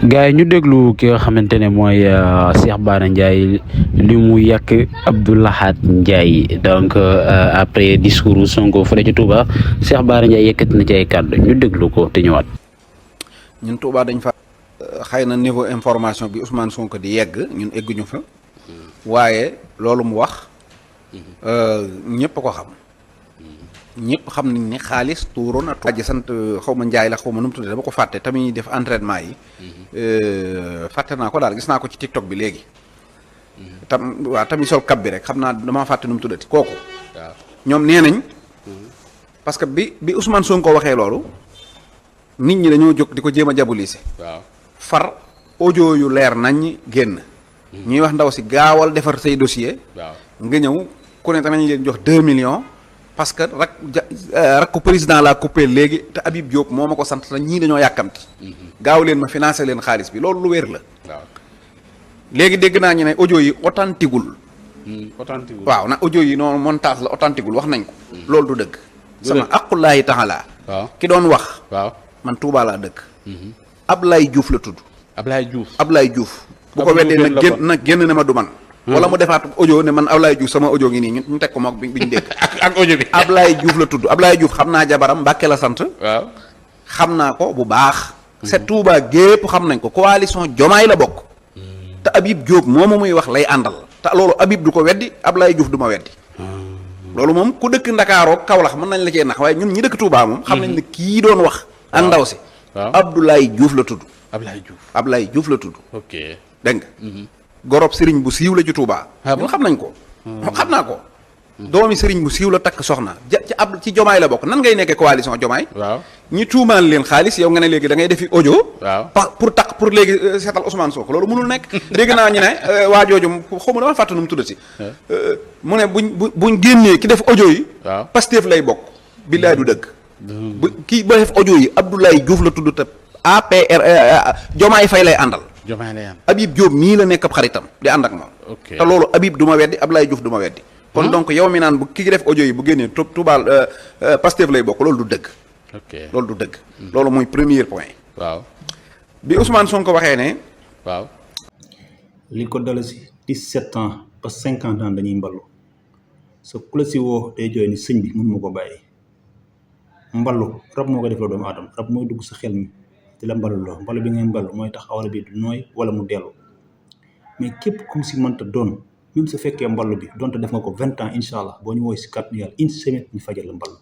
gars yi ñu déglu ki nga xamante ne mooy Cheikh Bara Ndiaye li mu yàq Abdou Lahad Ndiaye donc après discours Sonko fële ci Touba Cheikh Bara Ndiaye yëkkati na ci ay kàddu ñu déglu ko te ñëwaat. ñun Touba dañ fa xëy na niveau information bi Ousmane Sonko di yegg ñun egguñu fa waaye loolu mu wax ñëpp ko xam ñëpp xam nañ ni xaalis tuuroon na aji sant xaw ma Njaay la xaw ma nu mu tuddee dama ko fàtte tamit def entraînement yi fàtte naa ko daal gis naa ko ci TikTok bi léegi waaw tamit sol kab bi rek xam naa damaa fàtte nu mu tuddati kooku waaw ñoom nee nañ parce que bi Ousmane Sonko waxee loolu nit ñi dañoo jóg di ko jéem a jabulise waaw far audio yu leer nañ génn ñuy wax ndaw si gaawal defar say dossier waaw nga ñëw ku ne tamit ñu leen jox 2 millions parce que rak ko président laa coupé léegi te Habib Diop moo ma ko sant te ñii dañoo yàkkamti gaaw leen ma financé leen xaalis bi loolu lu wér la waaw léegi dégg naa ñu ne audio yi authentigul waaw na audio yi noonu montage la authentigul wax nañ ko loolu du dëgg sama aqullaahi taala waaw ki doon wax waaw man Touba laa dëkk Ablaye Diouf la tudd Ablaye Diouf bu ko weddee nag génn ne ma du man wala mu defaat audio ne man Ablaye Diouf sama audio ngi nii ñu teg ko moom bi ñu dégg ak audio bi Ablaye Diouf la tudd Ablaye Diouf xam naa jabaram Mbàkke la sant waaw xam naa ko bu baax c'est Touba gépp xam nañ ko coalition Jomaay la bokk te Habib Diop moomu muy wax lay àndal te loolu Habib du ko weddi Ablaye Diouf du ma weddi loolu moom ku dëkk Ndakaaroo Kaolack mën nañ la cee nax waaye ñun ñi dëkk Touba moom xam nañ ne kii doon wax ak ndaw si Abdoulaye Diouf la tudd Ablaye Diouf la tudd ok dégg nga gorob sëriñ bu siiw la ci Touba ñun xam nañ ko xam naa ko doomi sëriñ bu siiw la takk soxna ci Jomaay la bokk nan ngay nekkee coalition Jomaay waaw ñi tuumaal leen xaalis yow nga ne léegi da ngay defi audio waaw pour léegi seetal Ousmane Sonko loolu mënul nekk dégg naa ñu ne waa jooju xaw ma dama fàtte nu mu tuddati mu ne buñ génnee ki def audio yi waaw Pastef lay bokk billaay du dëgg bu kii ba def audio yi Abdoulaye Diouf la tudd te APR Jomaay Fay lay àndal Habib Diop mii la nekk ab xaritam di ànd ak moom te loolu Habib du ma weddi Ablaye Diouf du ma weddi kon donc yow mi naan bu ki def audio yi bu génnee Touba Pastef lay bokk loolu du dëgg loolu du dëgg loolu mooy premier point waaw bi Ousmane Sonko waxee ne waaw li ko dala si 17 ans ba 50 ans dañuy mballu sa ku la si woo day jooy ni sëñ bi mun ma ko bàyyi mballu rab moo ko def la doomu aadama rab mooy dugg sa xel mi di la mballu loo mballu bi ngay mballu mooy tax awra bi du nooy wala mu dellu mais képp comme si mënta doon même su fekkee mballu bi donte def nga ko 20 ans incha allah boo ñu woy si kàttanu yàlla une semaine ñu fajal la mballu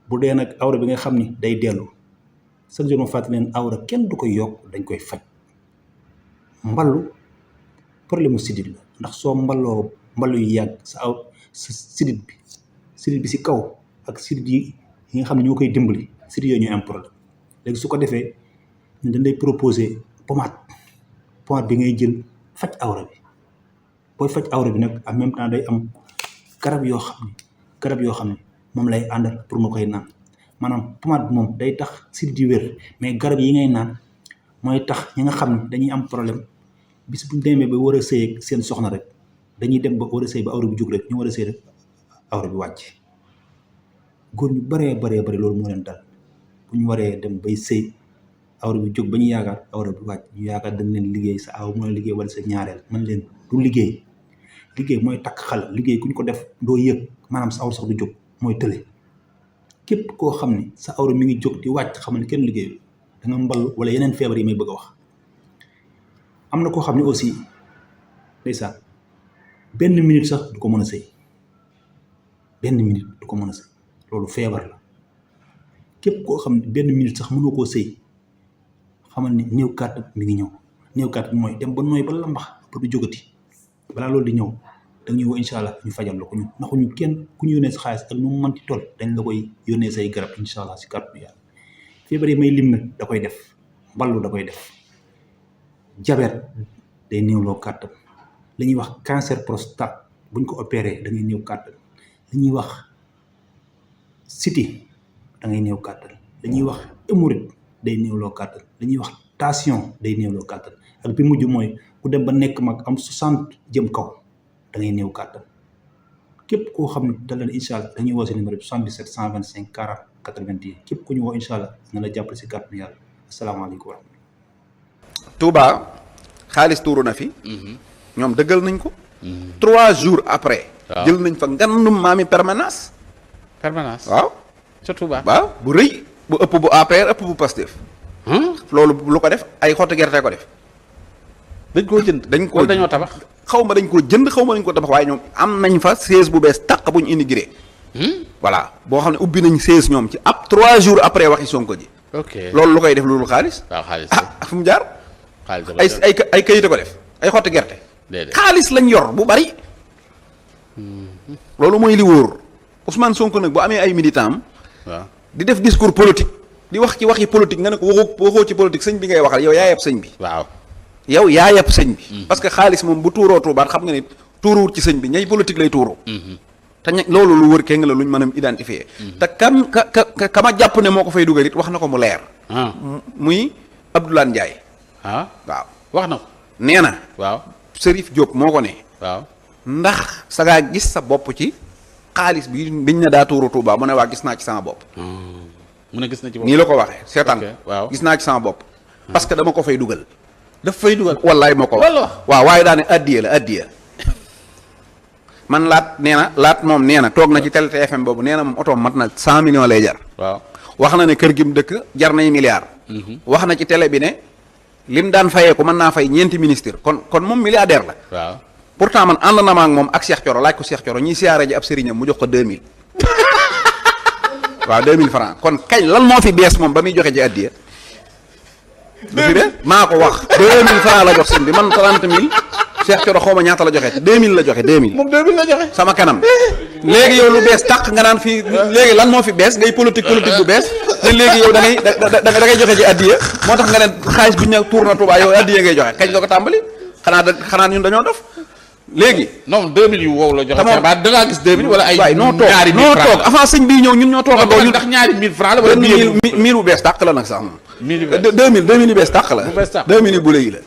bu dee nag awra bi nga xam ni day dellu chaque jour ma fàttali leen awra kenn du koy yokk dañ koy faj mballu problème mu sidit la ndax soo mballoo mballu yu yàgg sa sidit bi si kaw ak sidit yi nga xam ne ñoo koy dimbali sidit yooyu ñooy am problème léegi su ko defee ñu dañ lay proposer pommade bi ngay jël faj awra bi booy faj awra bi nag en même temps day am garab yoo xam ne moom lay àndal pour nga koy naan maanaam pommade bi moom day tax sidit yi wér mais garab yi ngay naan mooy tax ñi nga xam ne dañuy am problème bis bu ñu demee ba war a sëy ak seen soxna rek dañuy dem ba war a sëy ba awra bi jóg rek ñu war a sëy rek awra bi wàcc góor ñu baree loolu moo leen dal bu ñu waree dem bay sëy awra bi jóg ba ñu yaakaar awra bi wàcc ñu yaakaar dañ leen liggéey sa aw mooy liggéey wala sa ñaareel man leen du liggéey mooy takk xal liggéey ku ñu ko def doo yëg maanaam sa awra sax du jóg mooy tële képp koo xam ne sa awra mi ngi jóg di wàcc xam ne kenn liggéeyu da nga mballu wala yeneen feebar yi may bëgg a wax am na koo xam ne aussi ndeysaan benn minute sax du ko mën a sëy loolu feebar la képp koo xam ne benn minute sax mënoo koo sëy xamal ni néew kàttan mi ngi ñëw néew kàttan mooy dem ba nooy ba lambax ba du jógati balaa loolu di ñëw dañuy woo incha allah ñu fajal la ko ñun ndaxuñu kenn ku ñu yónnee sa xaalis ak nu mu mënti toll dañ la koy yónnee say garab incha allah si kàttan yàlla feebar yi may lim nag da koy def mballu da koy def jabet day néewloo kàttan li ñuy wax cancer prostate buñ ko opéré da ngay néew kàttan li ñuy wax siti da ngay néew kàttan li ñuy wax hémorroïde day néewloo kàttan li ñuy wax tension day néewloo kàttan ak bi mujj mooy ku dem ba nekk mag am 60 jëm kaw da ngay néew kàttan képp koo xam ne da leen incha allah dañuy woo si numéro bi 77 125 40 90 képp ku ñu woo incha allah na la jàppale si kàttanu yàlla asalaamaaleykum wa rahmatulah Touba xaalis tuuru na fi. ñoom dëggal nañ ko. 3 jours après. waaw jël nañ fa ngandum maami permanence. waaw. ca Touba. waaw bu rëy bu ëpp bu APR ëpp bu Pastef. loolu lu ko def ay xottu gerte ko def. dañ koo jënd. dañ ko wala dañoo tabax. xaw ma dañ koo jënd xaw ma dañ ko tabax waaye ñoom am nañ fa 16 bu bees tàq bu ñu inauguré. voilà boo xam ne ubbi nañ 16 ñoom ci ab 3 jours après waxi Sonko ji. ok loolu lu koy def loolu xaalis. waaw xaalis fu mu jaar. xaalis ay kayit a ko def ay xottu gerte. xaalis lañ yor bu bari. loolu mooy li wóor Ousmane Sonko nag bu amee ay militant am. waaw di def discours politique di wax ci waxi politique nga ne ko waxoo ci politique sëñ bi ngay waxal yow yaa yeb sëñ bi. waaw yow yaa yeb sëñ bi. parce que xaalis moom bu tuuroo tuubaat xam nga ni tuuruwut ci sëñ bi ñay politique lay tuuru. te loolu lu wër keng la luñ mën a identifier. te kama jàpp ne moo ko fay dugal it wax na ko mu leer. muy Abdoulaye Ndiaye. waaw wax na ko. nee na. waaw Serif Diop moo ko ne. waaw ndax sa ngaa gis sa bopp ci xaalis bi biñ ne daa tuuru Touba mu ne waa gis naa ci sama bopp. mu ne gis na ci bopp nii la ko waxee seetaan waaw gis naa ci sama bopp. parce que dama ko fay dugal. daf fay dugal. wallaay moo ko wax waaw waaye daa ne addiya la addiya. man laat nee na laat moom nee na toog na ci Télé TFM boobu nee na moom oto mat na 100 millions lay jar. waaw wax na ne kër gi mu dëkk jar nay milliards. wax na ci télé bi ne lim daan fayee ko mën naa fay 4 ministres kon moom milliardaire la. waaw pourtant man ànd na ma ak moom ak Cheikh Thioro laaj ko Cheikh Thioro ñiy siyaare ji ab sëriñam mu jox ko 2000. waaw 2000 francs kon kañ lan moo fi bees moom ba muy joxe ji addiya. lu fi bees maa ko wax 2000 francs la jox sëñ bi man 30000 Cheikh Thioro xaw ma ñaata la joxe 2000 la joxe 2000. moom 2000 la joxe. sama kanam léegi yow lu bees tàq nga naan fii léegi lan moo fi bees ngay politique bu bees te léegi yow da ngay joxe ji addiya moo tax nga ne xaalis bu ñu ne tuur na Touba yow addiya ngay joxe kañ la ko tàmbali xanaa ñun dañoo dof léegi. non 2000 yu wow la joxe. te moom da ngaa gis 2000 wala ay. waay noo toog avant sëñ bii ñëw ñun ñoo toog a doon ndax ñaari 1000 francs la wala 1000 bu bees tàq la nag sax moom. 2000 yu bees tàq la. bu bees tàq 2000 yu bu léegi la.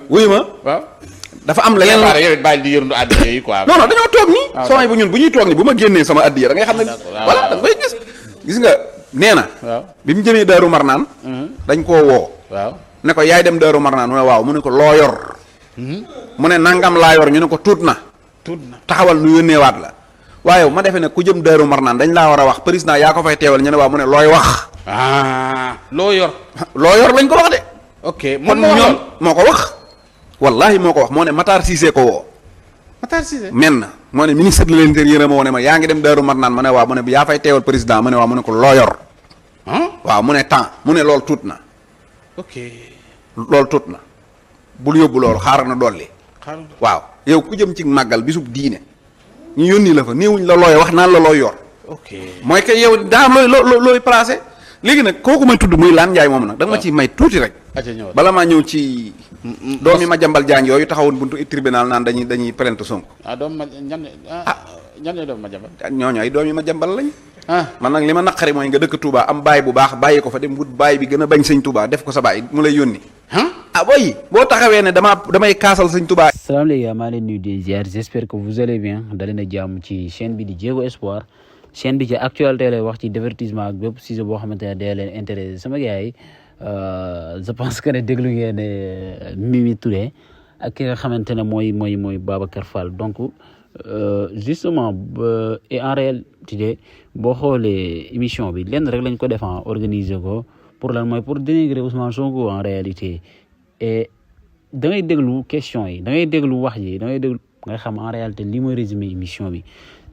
wuyu ma. waaw. dafa am leneen la yow it bàyyi di yërndu addiya yi quoi. non dañoo toog nii. samay bu ñun bu ñuy toog nii bu ma génnee sama addiya da ngay xam ne. voilà da nga koy gis nga nee na. waaw bi mu jëmee Daaru Marnaan. dañ koo woo. waaw ne ko yaay dem Daaru Marnaan mu ne waaw mu ne ko loo yor. mu ne nangam laa yor ñu ne ko tuut na. taxawal nu yónneewaat la. waaye ma defee ne ku jëm Daaru Marnaan dañ laa war a wax président yaa ko fay teewal ñu ne waaw mu ne looy wax. loo yor. loo yor lañ ko wax de. ok kon ñoom moo ko wax. wallahi moo ko wax moo ne Matar Cissé ko woo. Matar Cissé men moo ne ministre de l'intérieur ma woo ne ma yaa ngi dem Daaru Marnaan ma ne waaw mu ne yaa fay teewal président ma ne waaw mu ne ko loo yor. waaw mu ne temps mu ne loolu tuut na. ok loolu tuut na bul yóbbu loolu xaaral na dolli. waaw yow ku jëm ci màggal bisub diine ñu yónni la fa néewuñ la looy wax naan la looy yor. ok mooy que yow daa am looy placé. léegi nag kooku may tudd muy Laan Njaay moom nag da nga ma ciy may tuuti rek. bala maa ñëw ci. doomi Madiambal Diagne yooyu taxawoon buntu tribunal naan dañuy plainte Sonko. doom ma ñan ñan doom Madiambal. ñooñu ay doomi Madiambal lañ. man nag li ma naqari mooy nga dëkk Touba am baay bu baax bàyyi ko fa dem wut baay bi gën a bañ sëñ Touba def ko sa baay mu lay yónni. boy boo taxawee ne damay kaasal sëñ Touba. salaamaaleykum maa leen nuyu di ziar j'espère que vous allez bien dalee na jàmm ci chaîne bi di Diego Espoir chaîne bi ci actualité lay wax ci divertissement ak bépp sujet boo xamante ne day leen intéressé sama gars yi je pense que ne déglu ngeen ne Mimi Touré ak ki nga xamante ne mooy Babacar Fall donc justement et en réalité boo xoolee émission bi lenn rek lañ ko defan organiser ko pour lan mooy pour dénigrer Ousmane Sonko en réalité et da ngay déglu question yi da ngay déglu wax yi da ngay déglu nga xam en réalité li mooy résumé émission bi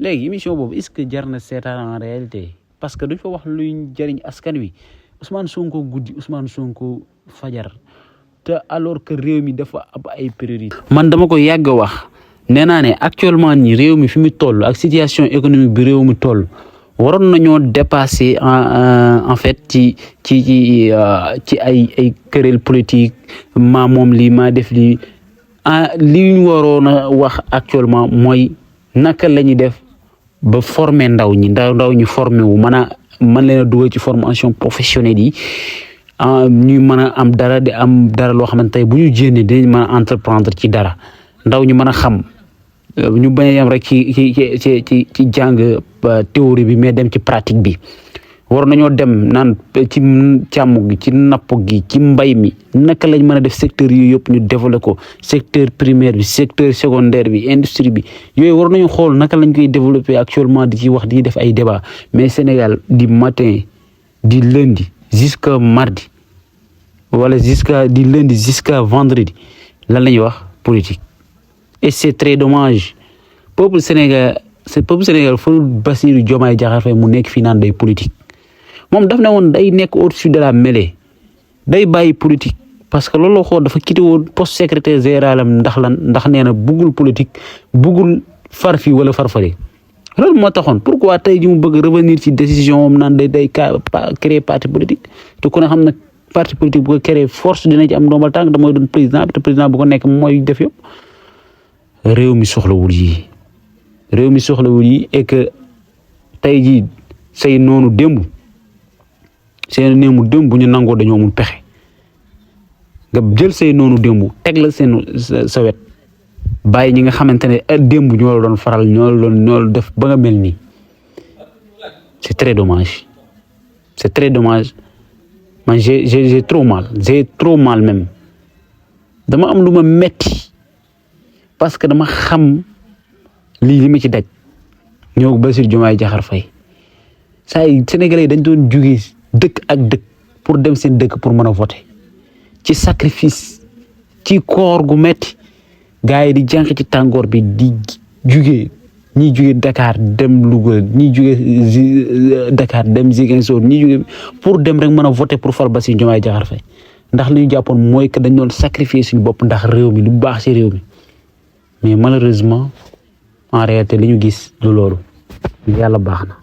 léegi émission boobu est-ce que jar na seetaan en réalité parce que duñ fa wax luy jëriñ askan wi Ousmane Sonko guddi Ousmane Sonko fajar te alors que réew mi dafa ab ay priorité man dama ko yàgg wax nee naa ne actuellement ni réew mi fi mu toll ak situation économique bi réew mi toll waroon nañoo dépasser en fait ci ay querelle politique maa moom lii maa def lii li ñu waroon a wax actuellement mooy naka la ñuy def ba former ndaw ñi former wu mën leen a dugal ci formation professionnelle yi ñu mën a am dara loo xamante ne bu ñu jénnee dinañ mën a entreprendre ci dara ndaw ñu mën a xam ñu bañ a yem rek ci jàng théorie bi mais dem ci pratique bi war nañoo dem naan ci càmm gi ci napp gi ci mbay mi naka lañ mën a def secteur yooyu yëpp ñu développé ko secteur primaire bi secteur secondaire bi industrie bi yooyu war nañu xool naka lañ koy développé actuellement di ci wax di def ay débat mais Sénégal du matin du lundi jusqu'à mardi wala du lundi jusqu'à vendredi lan la ñuy wax politique et c'est très dommage peuple Sénégal ful Bassirou Diomaye Diakhar Faye mu nekk fii naan day politique moom daf ne woon day nekk au-dessus de la mêlée day bàyyi politique parce que loolu xool dafa quitté woon poste secrétaire général am ndax nee na buggul politique buggul far fii wala farfari loolu moo taxoon pourquoi tey ji mu bëgg revenir ci décision am naan day créer parti politique te ku ne xam na parti politique bu ko créer force dina ci am ndombal tànk damooy doon président bi te président bu ko nekk mooy def yëpp réew mi soxlawul yi et que tey jii say noonu démb bu ñu nangoo dañoo mun pexe nga jël say noonu démb teg la sa wet bàyyi ñi nga xamante ne démb ñoo la doon faral ñoo la def ba nga mel nii c'est très dommage man j'ai trop mal même dama am lu ma metti parce que dama xam li ma ci daj ñoo Bassirou Diomaye Diakhar Faye saa yi Sénégalais yi dañ doon jugee dëkk ak dëkk pour dem seen dëkk pour mën a voter ci sacrifice ci koor gu metti gars yi di jànq ci tàngoor bi di jugee ñi jugee Dakar dem Louga ñi jugee Dakar dem Ziguinchor ñi jugee pour dem rek mën a voter pour fal Bassirou Diomaye Diakhar Faye ndax li ñu jàppoon mooy que dañ doon sacrifier suñu bopp ndax réew mi lu baax ci réew mi mais malheureusement en réalité li ñu gis du loolu yàlla baax na